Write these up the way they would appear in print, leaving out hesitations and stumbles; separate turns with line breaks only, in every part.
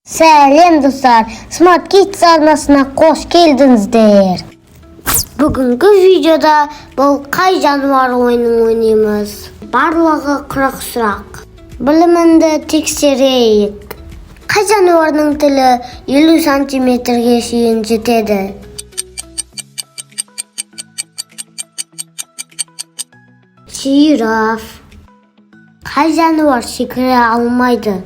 Сәлем, достар! Smart Kids арнасына қош келдіңіздер. Бүгінгі видеода бұл қай жануар ойынын ойнаймыз. Барлығы 40 сұрақ. Біліміңді тексерейік. Қай жануардың тілі 50 сантиметрге шейін жетеді? Жираф. Қай жануар секіре алмайды?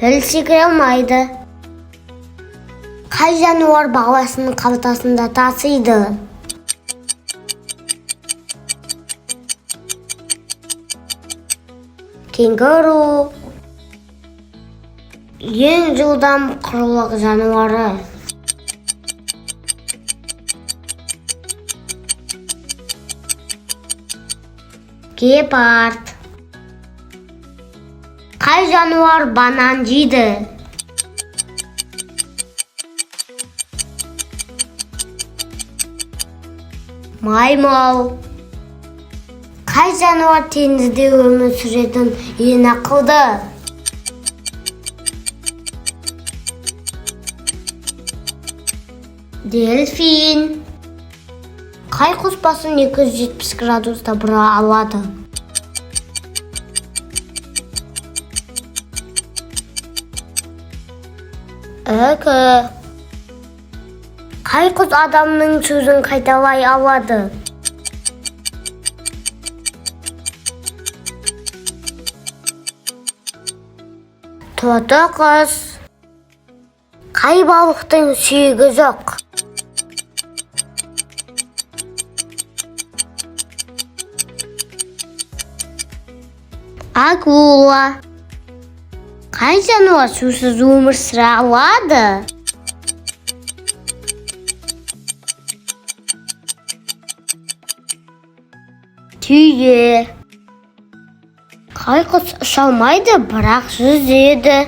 Піл секіре алмайды. Қай жануар баласын қалтасында тасиды? Кенгуру. Ең жылдам құрлық жануары? Гепард. Қай жануар банан жейді? Маймыл. Қай жануар теңізде өмір сүретін ең ақылды? Дельфин. Қай құс басын 270 градуста бұра алады? Үкі. Қай құс адамның сөзін қайталай алады? Тоты құс. Қай балықтың сүйегі жоқ? Акула. Қай жануар сусыз өмір сүре алады? Түйе. Қай құс ұша алмайды, бірақ жүзеді?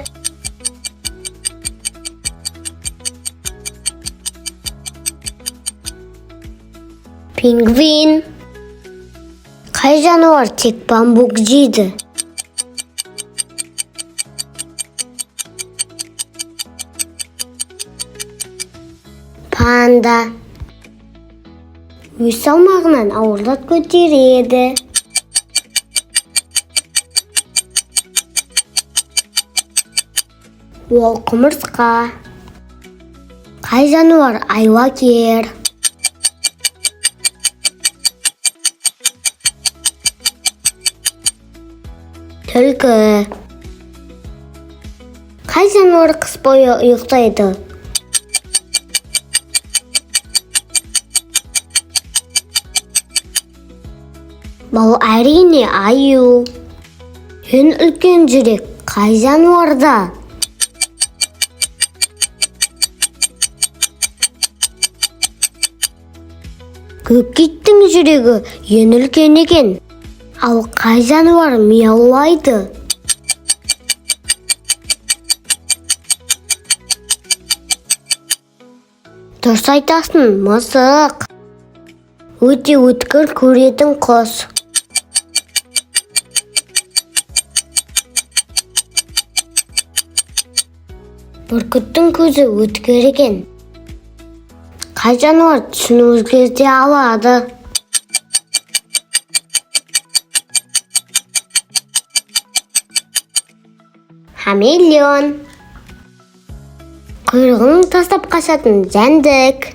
Пингвин. Қай жануар тек бамбук жейді? Панда. Өз салмағынан ауыр зат көтереді. Ол құмырсқа. Қай жануар айлакер? Түлкі. Қай жануар қыс бойы ұйықтайды? Бұл әрине аю. Ең үлкен жүрек қай жануарда? Көк киттің жүрегі ең үлкен екен. Ал қай жануар мияулайды? Дұрыс айтасың, мысық. Өте өткір көретін құс. Бүркіттің көзі өткір екен. Қай жануар түсін өзгерте алады? Хамелеон. Құйрығын тастап қашатын жәндік.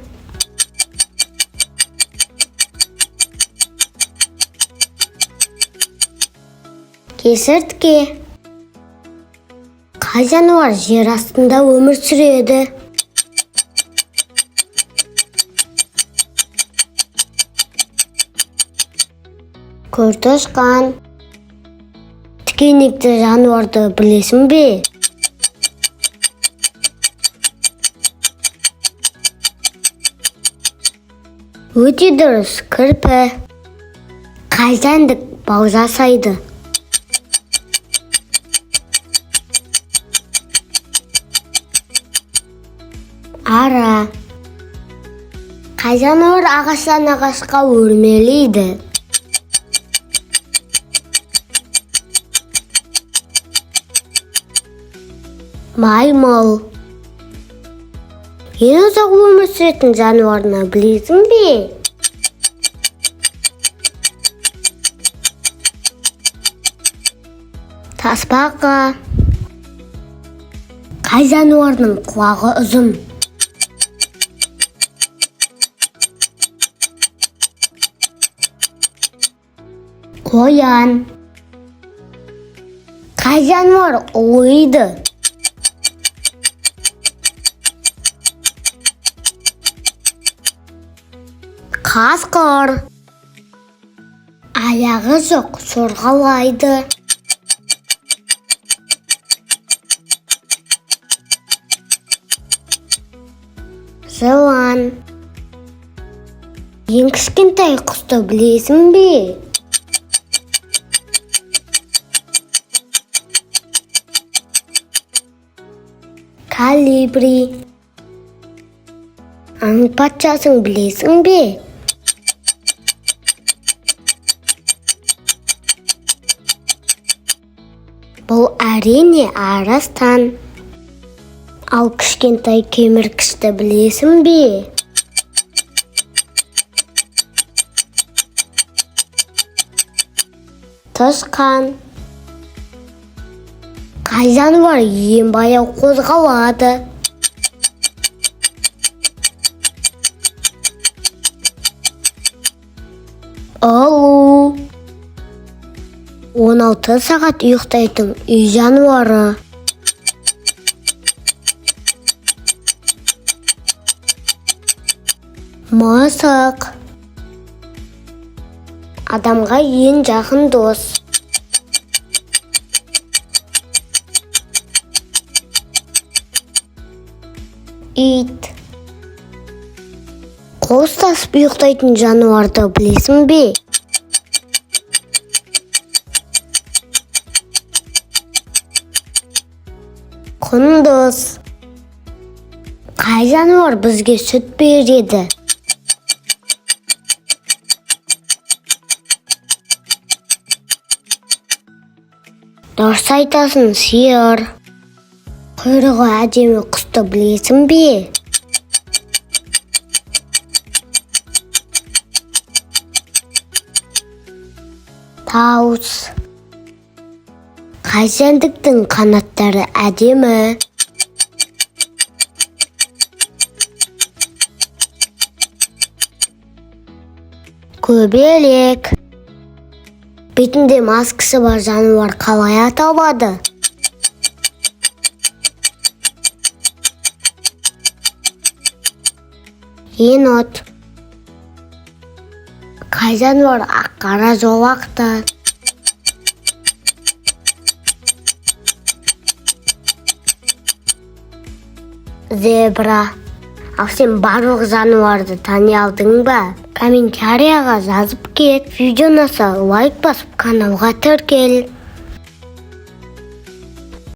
Кесіртке. Қай жануар жер астында өмір сүреді? Көртышқан. Тікенекті жануарды білесің бе? Өте дұрыс, кірпі. Қай жәндік бал жасайды? Ара. Қай жануар ағаштан ағашқа өрмелейді? Маймыл. Ең ұзақ өмір сүретін жануарны білесің бе? Тасбақа. Қай жануардың құлағы ұзын? Қоян. Қай жануар ұлиды? Қасқыр. Аяғы жоқ сорғалайды. Жылан. Ең кішкентай құсты білесің бе? Колибри. Аң патшасын білесің бе? Бұл, әрине, арыстан. Ал кішкентай кеміргішті білесің бе? Тышқан. Қай жануар ең баяу қозғалады? Ұлу. 16 сағат ұйықтайтын үй жануары? Мысық. Адамға ең жақын дос? Ит. Қол ұстасып ұйықтайтын жануарды білесің бе? Құндыз. Қай жануар бізге сүт береді? Дұрыс айтасың, сиыр. Құйрығы әдемі құсты білесің бе? Тауыс. Қай жәндіктің қанаттары әдемі? Көбелек. Бетінде маскасы бар жануар қалай аталады? Енот. Қай жануар ақ қара жолақты? Зебра. Ал сен барлық жануарды тани алдың ба? Комментарияға жазып кет. Видео ұнаса, лайк басып, каналға тіркел.